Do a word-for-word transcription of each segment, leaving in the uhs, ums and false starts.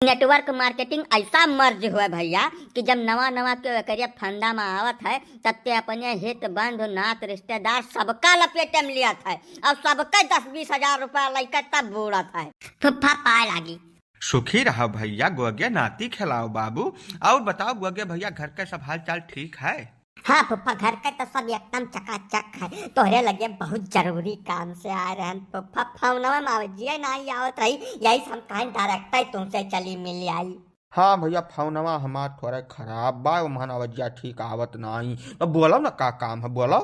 Network marketing ऐसा merge हुआ भैया कि जब नवा नवा के एकरे फंदा में आवत है, तब ते अपने हित बंधु नात रिश्तेदार सबका लपेटे में लियत है और सबके दस बीस हजार रुपया लइके तब बूड़त है। फुफ्फा पाए लागी। सुखी रहो भैया, गोगे नाती खेलाओ बाबू। और बताओ गोगे भैया, घर के सब हाल चाल ठीक है? हाँ फुफ्फा, घर के तो सब एकदम चकाचक है। तोहरे लगे बहुत जरूरी काम से आए रहन फुफ्फा, फोनवा में आवाजिए नाई आवत रही, यही से हम कहें direct ही तुमसे चली मिल आई। हाँ भैया, फोनवा हमार थोड़ा खराब बा, ओमहन आवाजिया ठीक आवत नाई। तो बोलो ना, का काम है, बोलो।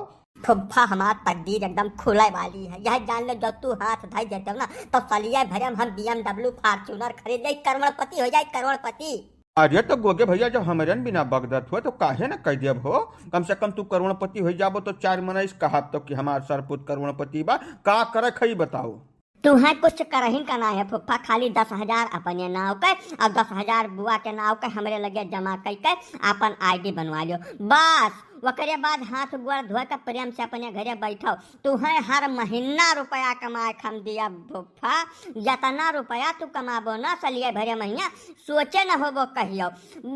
फुफ्फा, हमार तकदीर एकदम खुले वाली है, यह जान लो, जब तू हाथ धई देते हो ना, तो सलिया भरे में हम BMW Fortuner खरीद ले, करोड़पति हो जाए, करोड़पति। अरे तो गोगे भैया, जब हमरन बिना बगदत हो तो काहे न कह देब हो? कम से कम तू करोड़पति हो जाबो तो चार मनई कहब तो कि हमार सरपुत करोड़पति बा। का करे खई बताओ? तुहें कुछ करहिन का ना है फुफ्फा, खाली दस हजार अपने नाव के और दस हजार बुआ के नाव के हमरे लगे जमा कई के आपन ID बनवा लियो। बस ओकरे बाद हाथ गोड़ धोए के प्रेम से अपने घरे बैठो। तुहें हर महीना रुपया कमाए के हम दिया फुफ्फा, यतना रुपया तू कमाबो ना सलिए भरे महीना, सोचे न होबो कहियो।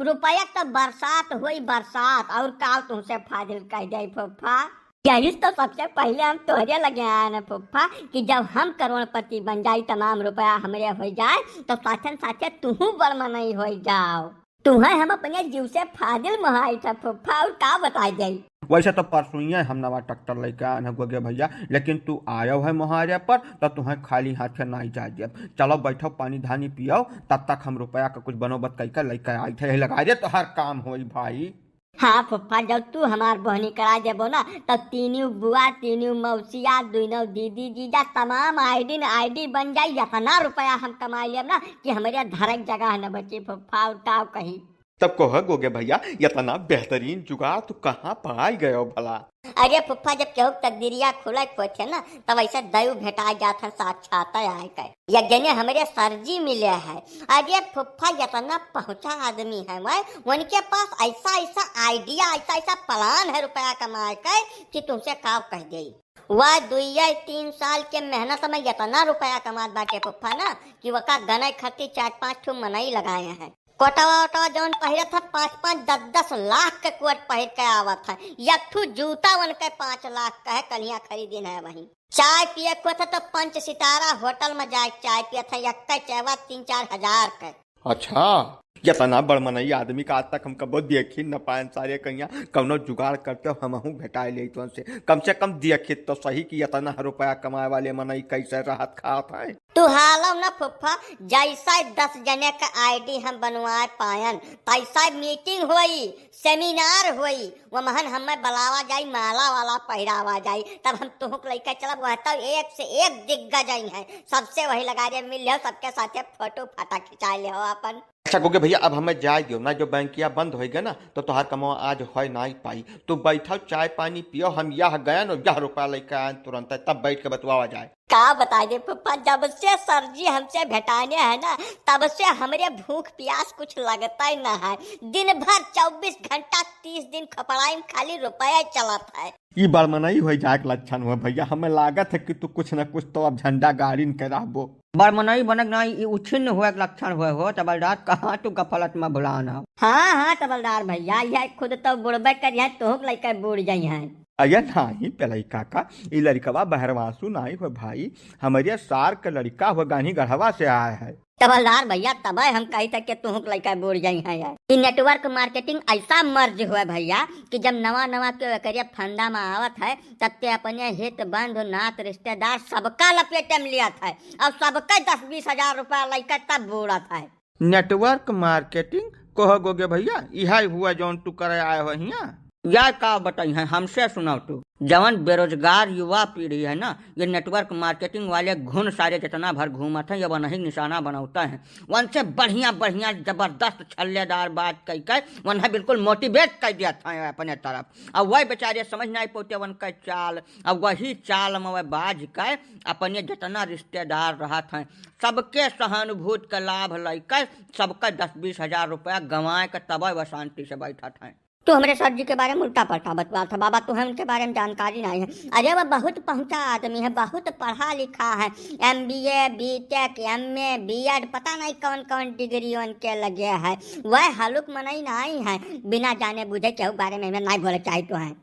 रुपया तो बरसात होई बरसात, और का तुमसे फाजिल कह दे फुफ्फा। यही तो सबसे पहले हम तोहरे लगे आए न फुफ्फा कि जब हम करोड़पति बन जाई, तमाम रुपया हमरे हो जाए, तो साथे साथे तुहू बड़ मनई हो जाओ। तुहें हम अपने जीव से फाजिल मोहाई था फुफ्फा, और का बताई जाई। वैसे तो परसों ही हम नवा ट्रैक्टर लेके आए हैं गोगे भैया, लेकिन तू आयो है मोहारे पर, तो तुहें खाली हाथे नहीं जाए देब। चलो बैठो, पानी धानी पियो, तब तक हम रुपया का कुछ बनोबत कई के लेके आई थे, लगा दे तो हर काम होई भाई। हाँ फुफ्फा, जब तू हमार बोहनी करा देबो ना, तब तीनों बुआ, तीनों मौसिया, दोनों दीदी, जीजा, तमाम ID न ID बन जाई। इतना रुपया हम कमाई लेब ना कि हमरे धरे के जगह न बची फुफ्फा, और का कही। तब कह गोगे भैया, इतना बेहतरीन जुगाड़ तू कहाँ पाई गयो भला? अरे फुफ्फा, जब केहू के तकदीरिया खुले के होत है ना, तब ऐसे दयू भेटा जात है साक्षात आए के। या जने हमरे सर जी मिले है। अरे फुफ्फा, इतना पहुँचा आदमी है वह, उनके पास ऐसा ऐसा idea, ऐसा ऐसा plan है रुपया कमाए के कि तुमसे का कह दे। वह दुइये तीन साल के मेहनत में इतना रुपया कमात बाटे फुफ्फा ना कि वका गने खातिर चार पाँच ठो मनई लगाए हैं। कोटवा ओटवा जौन पहिरत है, पाँच पाँच दस दस लाख के कोट पहिर के आवत है। एक ठो जूता उनके पाँच लाख का है, कलिया खरीदिन है वहीं। चाय पिए को था तो पंच सितारा होटल में जाए चाय पियत है, एक चायवा तीन चार हजार के। अच्छा, इतना बड़ मनई आदमी का आज तक हम कबो देखी न पाएन सारे कहिया। कौनो जुगाड़ करते हो, हमहू भेटाए ले तो से, कम से कम देखी तो सही कि इतना रुपया कमाए वाले मनई कैसे रहत खात है। तू हालो न फुफ्फा, जैसा दस जने का ID हम बनवाए पायन, तैसा meeting होई, seminar होई, वमहन हमें बलावा जाई, माला वाला पहिरावा जाई, तब हम तुहुक लइके चलब, वह तब एक से एक दिग्गज आई हैं, सबसे वही लगा दे, मिल लियो, सबके साथे photo फाटा खिंचाए ले हो अपन। अच्छा गोगे भैया, अब हमें जाए दियो ना, जो बैंकिया बंद होई गए ना, तो तोहार कमवा आज होए नाई पाई। तू बैठो, चाय पानी पियो, हम यह गए न, यह रुपया लइके आए तुरंत, तब बैठ के बतवावा जाए। का बताई दे फुफ्फा, जब से सर जी हमसे भेटाने हैं ना, तब से हमरे भूख प्यास कुछ लगता ही ना है। दिन भर चउबीस घंटा तीस दिन खपड़ाई में खाली रुपया चलत है। ई बड़मनई हो जाए के लक्षण हुआ भैया, हमें लागत है कि तू कुछ न कुछ तो अब झंडा गाड़िन के रहबो। बड़मनई बनक ना, ई उछिन्न हुए के लक्षण हुए हो तबलदार, कहाँ तू गफलत में भुलान हो। हाँ हाँ तबलदार भैया, यह खुद तो बुड़बे करिहैं, तोहक लइके बूड़ जइहैं। अरे नाही पेलई काका, ई लड़िकवा बहरवासु नाही हो भाई, हमरे सार के लड़िका हो, गान्ही गढ़वा से आए है। तबलदार भैया, तबे हम कही था कि तुहुक लइका बूड़ जइहैं यार। ई network marketing ऐसा merge हुआ भैया कि जब नवा नवा के एकरे फंदा में आवत है, तब ते अपने हित बंधु नात रिश्तेदार सबका लपेटे में लियत है और सबके दस बीस हजार रुपया लइके तब बूड़त है। Network marketing कहो गोगे भैया, इहै हुआ जौन तू करे आए हो हियाँ? या का बताई हैं, हमसे सुनाओ तू। जवन बेरोजगार युवा पीढ़ी है ना, ये network marketing वाले घुन सारे जितना भर घूमत हैं, ये वनही निशाना बनौता है। वनसे बढ़िया बढ़िया जबरदस्त छल्लेदार बात कह के वनहे बिल्कुल motivate कर दिया था अपने तरफ। अब वह बेचारे समझ नहीं पौते वन के चाल, अब वही चाल में वह बाज के अपने जितना रिश्तेदार रहत हैं, सबके सहानुभूति का लाभ लइके सबके दस बीस हजार रुपया गंवाए के तब वह शांति से बैठत हैं। तू हमरे सर जी के बारे में उल्टा पल्टा बतवात है बाबा, तुहैं उनके बारे में जानकारी नाहीं है। अरे, वह बहुत पहुँचा आदमी है, बहुत पढ़ा लिखा है, M B A, B Tech, M A, B Ed, पता नाहीं कौन कौन डिग्री उनके लगे है। वह हलुक मनई नाहीं है, बिना जाने बूझे केहू बारे में हमें नाहीं बोले चाही तुहैं।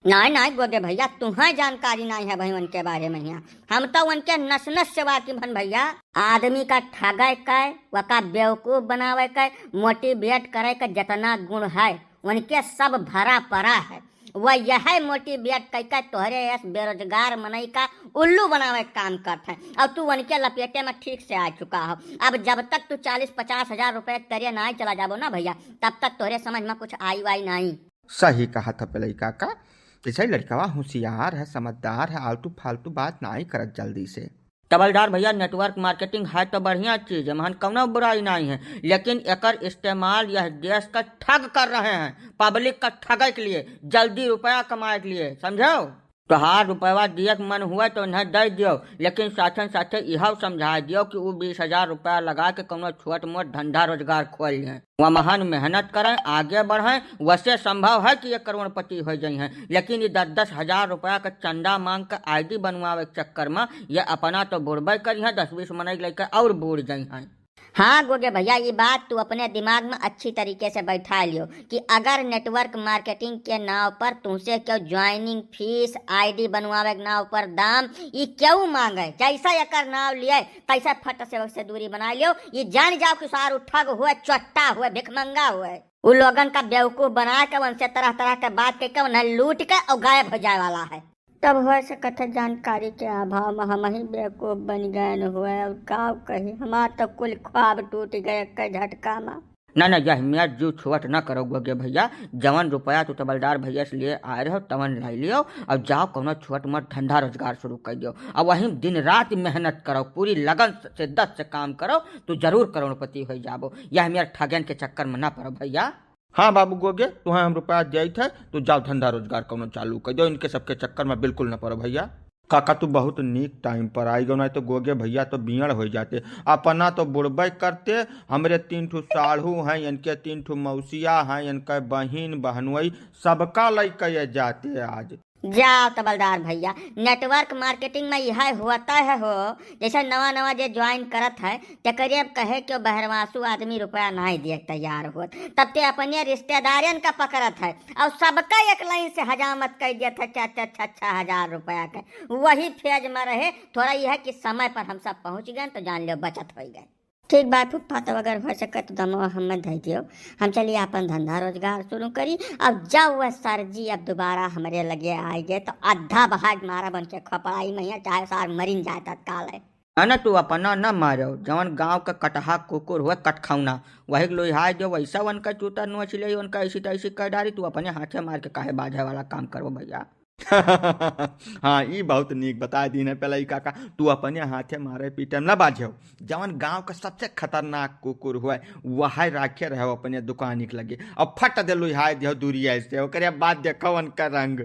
नाहीं, नाहीं गोगे भैया, तुहैं जानकारी नाहीं है भाई उनके बारे में हियाँ। हम तो उनके नस नस से वाकिफ हन भैया। आदमी का ठगै कै, वका बेवकूफ बनावै कै, मोटिवेट करै कै जितना गुण है, उनके सब भरा पड़ा है। वह यह मोटिवेट कै कै तोहरे यस बेरोजगार मनई का उल्लू बनावै कै काम करत है। और तू उनके लपेटे में ठीक से आ चुका हो। अब जब तक तू चालीस पचास हजार रुपये तरे नाहीं चला जाबो ना भैया, तब तक तोहरे समझ में कुछ आई वाई नाहीं। सही कहत है पेलई काका, जैसे लड़कवा होशियार है, समझदार है, आलतू फालतू बात नाहीं करत जल्दी से। तबलदार भैया, नेटवर्क मार्केटिंग है तो बढ़िया चीज है, महन कौनो बुराई नाहीं है, लेकिन एकर इस्तेमाल यह देश का ठग कर रहे हैं, पब्लिक का ठगै के लिए, जल्दी रुपया कमाए के लिए, समझो। तोहार रुपया दिए के मन हुए तो उन्हें दे दियो, लेकिन साथे साथे इहो समझा दियो कि उ बीस हजार रुपया लगा के कौनो छोट मोट धंधा रोजगार खोल लें। वह महान मेहनत करें, आगे बढ़ें। वैसे संभव है कि ये करोड़पति हो जाई हैं, लेकिन ये दस दस हजार रुपया का चंदा मांग के आई डी बनवावे के चक्कर में ये अपना तो बुड़बे करी हैं, दस बीस मनई लेके और बूड़ जाई हैं। हाँ गोगे भैया, ये बात तू अपने दिमाग में अच्छी तरीके से बैठा लियो कि अगर नेटवर्क मार्केटिंग के नाव पर तुमसे क्यों ज्वाइनिंग फीस, आई डी बनवावे के नाव पर दाम, ये क्यों मांगे? जैसा एकर नाव लिए, तैसा फट से ओसे दूरी बना लियो। ये जान जाओ कि सारू ठग हुए, चोट्टा हुए, भिखमंगा हुए। उ लोगन का बेवकूफ बना के उनसे तरह तरह के बात करके उन्हें लूट के और गायब हो जाए वाला है। तब हो सकत है जानकारी के अभाव में हमही बेवकूफ बन गए हुए, और का कही, हमार तो कुल ख्वाब टूट गए एक झटका में। ना, ना, यह मेर जू छोट ना करो गोगे भैया, जवन रुपया तू तबलदार भैया से लिए आए रहो, तवन लाई लियो और जाओ कौनो छोट मोट धंधा रोजगार शुरू कर दियो। और वहीं दिन रात मेहनत करो, पूरी लगन, शिद्दत से काम करो, तू जरूर करोड़पति हो जाबो। यह मेर ठगन के चक्कर में ना पड़ो भैया। हाँ बाबू गोगे, तुहें हम रुपया देइत है, तू जाओ धंधा रोजगार कौनो चालू कर दो, इनके सबके चक्कर में बिल्कुल न पड़ो भैया। काका, तू बहुत नीक टाइम पर आई गो, नहीं तो गोगे भैया तो बियड़ हो जाते। अपना तो बुड़बे करते, हमरे तीन ठो साढ़ू हैं, इनके तीन ठो मौसिया हैं, इनके बहिन बहनोई, सबका लइके ये जाते आज। जाओ तबलदार भैया, नेटवर्क मार्केटिंग में यह होता है हो, जैसे नवा नवा जे ज्वाइन करत है, तेकरे अब कहे कि बहरवासु आदमी रुपया नाहीं दिए के तैयार होत, तब ते अपने रिश्तेदारन का पकड़त है और सबका एक लाइन से हजामत कर दिया था छह छह छह छह हजार रुपया के। वही फेज में रहे, थोड़ा यह कि समय पर हम सब पहुँच गए तो जान लो बचत हो गए। ठीक बा फूफा, तब अगर हो सके तो दमवा हमें धै दियो, हम चली आपन धंधा रोजगार शुरू करी। अब जब वह सर जी अब दोबारा हमरे लगे आए गए तो आधा बहाग मारा बन के खोपड़ाई में, चाहे सार मरिन जाए तत्काल है। ना, ना, तू अपना ना मारो, जवन गांव का कटहा कुकुर हुए कटखौना, वही के लोहिया जो वैसा उनका चूता नोच ले, उनका ऐसी तैसी कर डारी, तू अपने हाथे मार के काहे बाझे वाला काम करबो भैया। हाँ, ई बहुत नीक बताए दीन है पेलई काका, तू अपने हाथे मारे पीटे में ना बाझो, जवन गांव का सबसे खतरनाक कुकुर हुए, वह राखे रहो अपने दुकान के लगे, अब फट दे लुहाए दियो दूरिया से, ओकरे बाद देखो उनका रंग।